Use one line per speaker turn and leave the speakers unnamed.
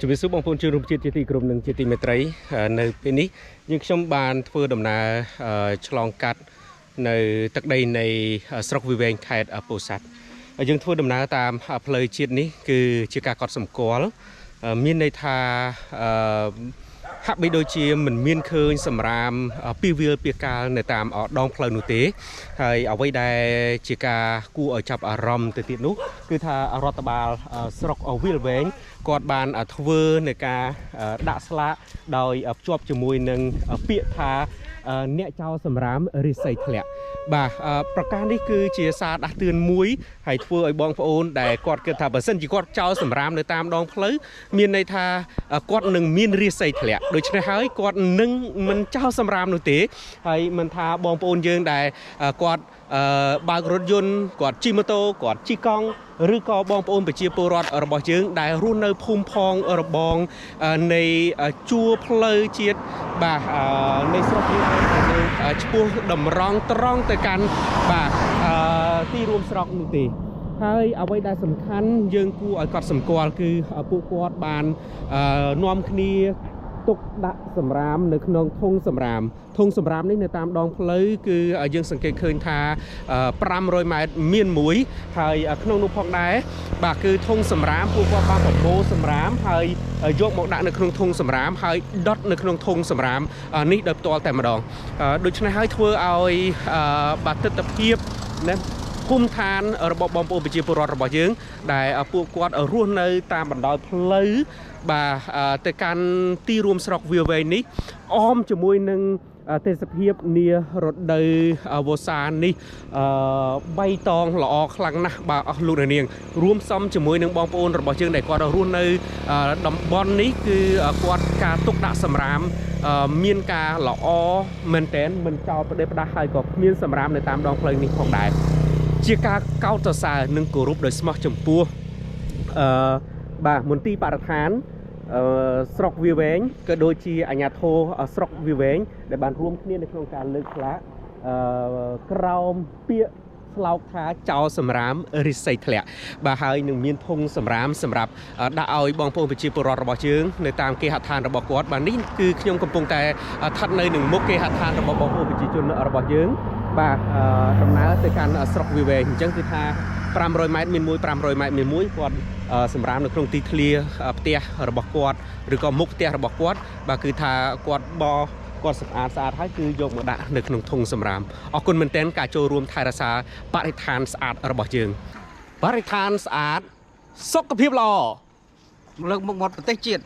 ជំរាបសួរបងប្អូនជនរួមជាតិជាទីគោរពនិងជាទីមេត្រីនៅពេលនេះយើងខ្ញុំបានធ្វើដំណើរឆ្លងកាត់នៅទឹកដីនៃស្រុកវាលវែងខេត្តពោធិ៍សាត់យើងធ្វើដំណើរតាមផ្លូវជាតិនេះគឺជាការកត់សម្គាល់មានន័យថាហាក់បីដូចជាមិនមានឃើញសម្រាមពីវាលពីកាលនៅតាមដងផ្លូវនោះទេហើយអ្វីដែលជាការគួរឲ្យចាប់អារម្មណ៍ទៅទៀតនោះគឺថារដ្ឋបាលស្រុកវាលវែងគាត់បានធ្វើในការដាក់ស្លាកដោយភ្ជាប់ជាមួយនឹងពាក្យថាអ្នកចោលសម្រាមរិស័យធ្លាក់បាទប្រការនេះគឺជាសារដាស់តឿនមួយហើយធ្វើឲ្យបងប្អូនដែលគាត់គិតថាបើសិនជាគាត់ចោលសម្រាមនៅតាមដងផ្លូវមានន័យថាគាត់នឹងមានរិស័យធ្លាក់ដូច្នេះហើយគាត់នឹងមិនចោលសម្រាមនោះទេហើយមិនថាបងប្អូនយើងដែលគាត់បើករថយន្តគាត់ជិះម៉ូតូគាត់ជិះកង់ឬក៏បងប្អូនប្រជាពលរដ្ឋរបស់យើងដែលរស់នៅភូមិផងរបងនៃជួរផ្លូវជាតិបាទនៃស្រុកយើងឆ្ពោះតម្រង់ត្រង់ទៅកាន់បាទទីរួមស្រុកនោះទេហើយអ្វីដែលសំខាន់យើងគួរឲ្យកត់សម្គាល់គឺពួកគាត់បាននាំគ្នាទុកដាក់សម្រាមនៅក្នុងធុងសម្រាមធុងសម្រាមនេះនៅតាមដងផ្លូវគឺយើងសង្កេតឃើញថា500ម៉ែត្រមានមួយហើយក្នុងនោះផងដែរបាទគឺធុងសម្រាមពួកគាត់បានប្រមូលសម្រាមហើយយកមកដាក់នៅក្នុងធុងសម្រាមហើយដុតនៅក្នុងធុងសម្រាមនេះដោយផ្ទាល់តែម្ដងដូច្នេះហើយធ្វើឲ្យបាទទិដ្ឋភាពណាភូមិឋានរបស់បងប្អូនប្រជាពលរដ្ឋរបស់យើងដែលពួកគាត់រស់នៅតាមបណ្ដោយផ្លូវបាទទៅកាន់ទីរួមស្រុកវាលវែងនេះអមជាមួយនឹងទេសភាពនារដូវវស្សានេះបៃតងល្អខ្លាំងណាស់បាទអស់លោកអ្នកនាងរួមផ្សំជាមួយនឹងបងប្អូនរបស់យើងដែលគាត់រស់នៅតំបន់នេះគឺគាត់ការទុកដាក់សម្រាមមានការល្អមែនទែនមិនចោលប្រទេសផ្ដាស់ហើយក៏គ្មានសម្រាមនៅតាមដងផ្លូវនេះផងដែរជាការកោតសរសើរនិងគោរពដោយស្មោះចំពោះបាទមន្ទីរបរិស្ថានស្រុកវាលវែងក៏ដូចជាអាជ្ញាធរស្រុកវាលវែងដែលបានរួមគ្នានៅក្នុងការលើកស្លាកក្រោមពាក្យស្លោកថាចោលសម្រាមរិស័យធ្លាក់បាទហើយនឹងមានធុងសម្រាមសម្រាប់ដាក់ឲ្យបងប្អូនប្រជាពលរដ្ឋរបស់យើងនៅតាមគេហដ្ឋានរបស់គាត់បាទនេះគឺខ្ញុំកំពុងតែស្ថិតនៅនឹងមុខគេហដ្ឋានរបស់បងប្អូនប្រជាជនរបស់យើងបាទដំណើរទៅកាន់ស្រុកវាលវែងអញ្ចឹងគឺថា500ម៉ែត្រមានមួយ500ម៉ែត្រមានមួយគាត់សម្រាមនៅក្នុងទីធ្លាផ្ទះរបស់គាត់ឬក៏មុខផ្ទះរបស់គាត់បាទគឺថាគាត់បោគាត់សម្អាតស្អាតហើយគឺយកមកដាក់នៅក្នុងធុងសម្រាមអរគុណមែនទែនការចូលរួមថែរក្សាបរិស្ថានស្អាតរបស់យើងបរិស្ថានស្អាតសុខភាពល្អ
លើកមុខមាត់ប្រទេសជាតិ